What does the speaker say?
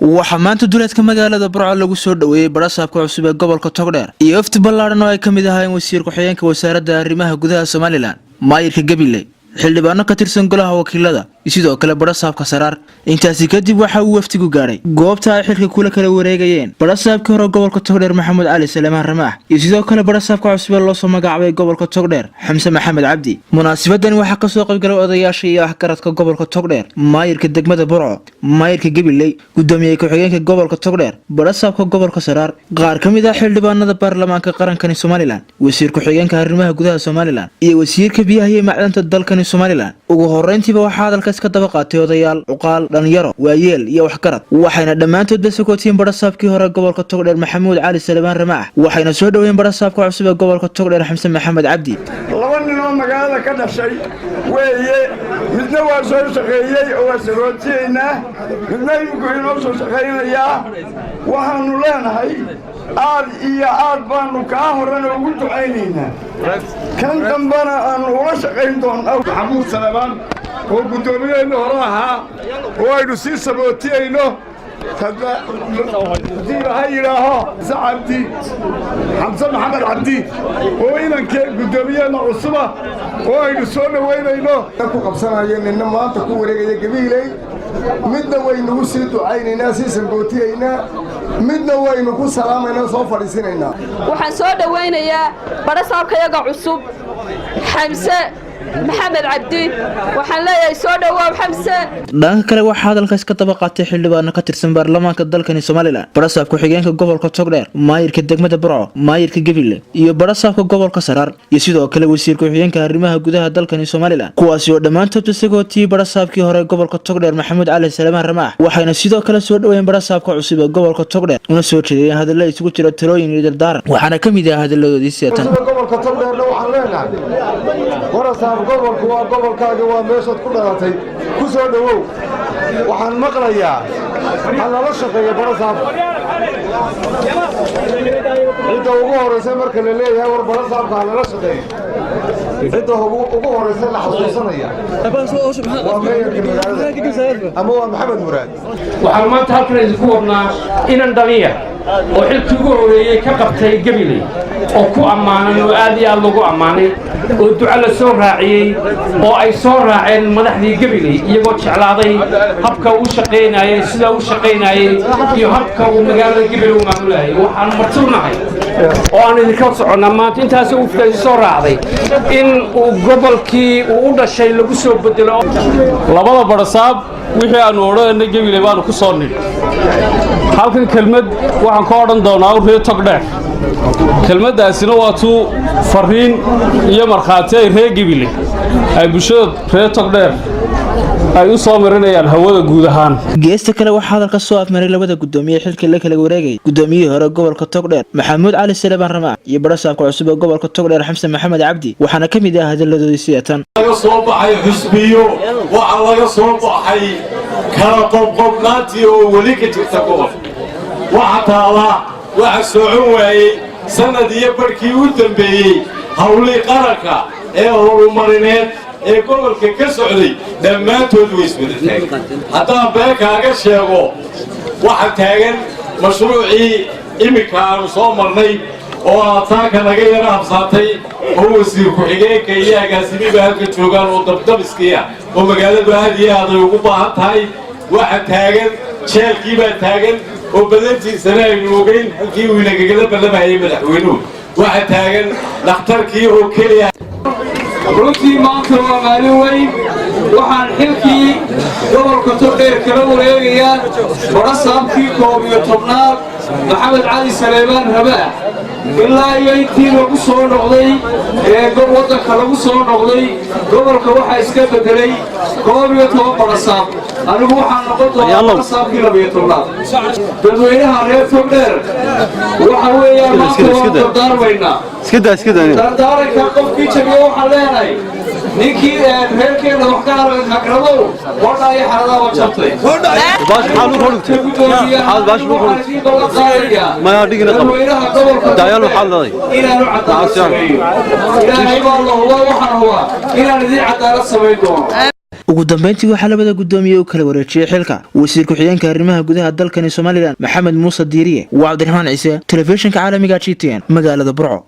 Waxaa maanta duleedka magaalada Burco lagu soo dhoweeyey barasaabka cusub ee gobolka Togdheer iyo wafdi ballaadhan oo ay ka mid ahaayeen wasiir ku-xigeenka wasaaradda arrimaha gudaha Somaliland, maayirka Gabiley, xildhibaano ka tirsan golaha wakiilada iyo sidoo kale barasaabka Saraar. Intaasi kadib waxa uu wafdigu gaadhay goobta ay xilka kula kala wareegayeen barasaabkii hore gobolka Togdheer, Maxamuud Cali Salemaan Ramaax, iyo sidoo kale barasaabka cusub ee loosoo magacaabay gobolka Togdheer, Xamse Maxamed Cabdi. Munaasabadani waxaa kasoo qaybgalay odayaasha iyo waxgaradka gobolka Togdheer, maayirka degmada Burco, maayirka Gabiley, gudoomiye ku-xigeenka gobolka Togdheer, barasaabka gobolka Saraar, qaar ka mid ah xildhibaanada baarlamaanka qarankani Somaliland, wasiir ku-xigeenka arrimaha gudaha Somaliland iyo wasiirka biyaha iyo macdanta dalkani Somaliland. Ugu horeyntiiba waxaa hadalkaas ka daba qaatay odayaal, cuqaal, dhalinyaro, waayeel iyo waxgarad, waxayna dhammaantoodba sagootiyeen barasaabkii hore gobolka Togdheer, Maxamuud Cali Salebaan Ramaax, waxayna soo dhoweeyeen barasaabka cusub ee gobolka Togdheer, Xamse Maxamed Cabdi. Laba nin oo magaalada ka dhashay weeye. Midna waa soo shaqeeyey oo waa sagootiyeynaa, midna iminku inoo soo shaqaynayaa. Waxaannu leenahay, aad iyo aad baannu kaa horena ugu ducaynaynaa, kan dambena aannu ula shaqayn doonnaa. Maxamuud Salebaan oo guddoomiyaheenna hore ahaa oo aynu sii sabootiyeyno, haddii ha yidhaaho Cabdi, Xamse Maxamed Cabdi, oo inankee guddoomiyaheenna cusuba oo aynu soo dhowaynayno. Ku qabsanayo ninna maanta ku wareegaya Gabiiley, midna waynugu sii ducaynaynaa, sii sagootiyaynaa, midna waynu ku salaamaynaa, soo fadhiisinaynaa. Waxaan soo dhowaynayaa barasaabkayaga cusub, Xamse Maxamed Cabdi. Waxaan leeyahay, soo dhowaaw, Xamse. Dhanka kale waxaa hadalkaas ka daba qaatay xildhibaano ka tirsan baarlamaanka dalkani Somaliland, barasaab ku-xigeenka gobolka Togdheer, maayirka degmada Burco, maayirka Gebile iyo barasaabka gobolka Saraar, iyo sidoo kale wasiir ku-xigeenka arrimaha gudaha dalkani Somaliland, kuwaasi oo dhammaantood isagootiyey barasaabkii hore gobolka Togdheer, Maxamuud Cali Salamaan Ramaax, waxayna sidoo kale soo dhoweeyeen barasaabka cusub ee gobolka Togdheer, una soo jeediyeen hadalla isugu jira talooyin iyo dardaaran. Waxaana ka mid ah hadalladoodii seetan: Gobolka Togdheerna waxaan leenahay, barasaab, gobolku waa gobolkaagi, waa meeshaad ku dhalatay, ku soo dhowow. Waxaan maqlayaa ha lala shaqeeya barasaabka. Cidda ugu horraysa marka la leeyahay war barasaabka ha lala shaqeeyo, cidda ugu horraysa la xasuusanaya waa meeyarka magaalada ama waa Maxamed Muraad. Waxaan maanta halkan idinku wadnaa inan dhalinyar oo xilkii ugu horreeyey ka qabtay Gabiley, oo ku ammaanan oo aad iyo aad loogu ammaanay, oo duco la soo raaciyey, oo ay soo raaceen madaxdii Gabiley, iyagoo jeclaaday habka uu shaqaynayey, sida uu shaqaynayey iyo habka uu magaalada Gabiley u maamulayay. Waxaan marti u nahay oo aan idinka soconnaa maanta intaas uu soo raacday in uu gobolkii uu u dhashay lagu soo bedelo. Labada barasaab wixii aannu odhanayna Gabiley baanu ku soo nidhi. Halkan kelmad waxaan ka odhan doonaa reer Togdheer. Kelmaddaasina waa tuu farriin iyo markhaati ay reer Gabiley ay bulshada reer Togdheer ay u soo marinayaan hawada guud ahaan. Geesta kale waxaa hadalka soo afmaray labada gudoomiye xilka la kala wareegayay, gudoomiyihii hore gobolka Togdheer, Maxamuud Cali Salebaan Ramaax, iyo barasaabka cusub ee gobolka Togdheer, Xamse Maxamed Cabdi. Waxaana ka mid ah hadalladoodii sidatan: Laga soo baxay xusbiyo, waxaa laga soo baxay kala qobqobnaantii oo weli ka jirta gobolka. Waxa taala waxa socon waayey sannad iyo barhkii u dambeeyey hawlii qaranka ee horumarineed ee gobolka ka socday dhammaantood way iswada taagan. Haddaan been kaaga sheego, waxa taagan mashruucii iminka aanu soo marnay oo aad saaka naga yara habsaatay, oo wasiir ku-xigeenka iyo agaasimiba halka joogaan, oo dabdabiskiia oo magaaladu aad iyo aad ay ugu baahan tahay. Waxa taagan jeelkii baa taagan, oo badantiisana aynu ogeyn halkii uu inagagala ballamayay madaxweynuhu. Waxa taagan dhakhtarkii oo keliya. Runtii maanta waa maalin weyn. Waxaan xilkii gobolka Togdheer kala wareegayaa barasaabkii 11aad, Maxamed Cali Saleebaan Rabaax. Ilaa iyo intii lagu soo noqday ee waddanka lagu soo noqday, gobolka waxaa iska beddelay 11 barasaab. Anigu waxaan noqon doonaa barasaabkii 12aad. Dadweynaha reer Togdheer waxa weeyaan maanta waan dardaarmaynaa. Dardaaranka qofkii jabiyo waxaan leenahay, ninkii reerkeenna wax ka hagradow, hodha iyo xaradaaba jabtay. Waxaan idiin ballan qaadayaa dadweynaha gobolka inaanu cadaalad sameeyo. Ilaahay baa la hubaa, waxaan hubaa inaan idiin cadaalad samayn doono. Ugu dambeyntii waxaa labada guddoomiye u kala wareejiyey xilka wasiir ku-xigeenka arrimaha gudaha dalkani Somalilan, Maxamed Muuse Diiriye. Waa Cabdiraxmaan Ciise, telefishinka caalamiga GTN, magaalada Burco.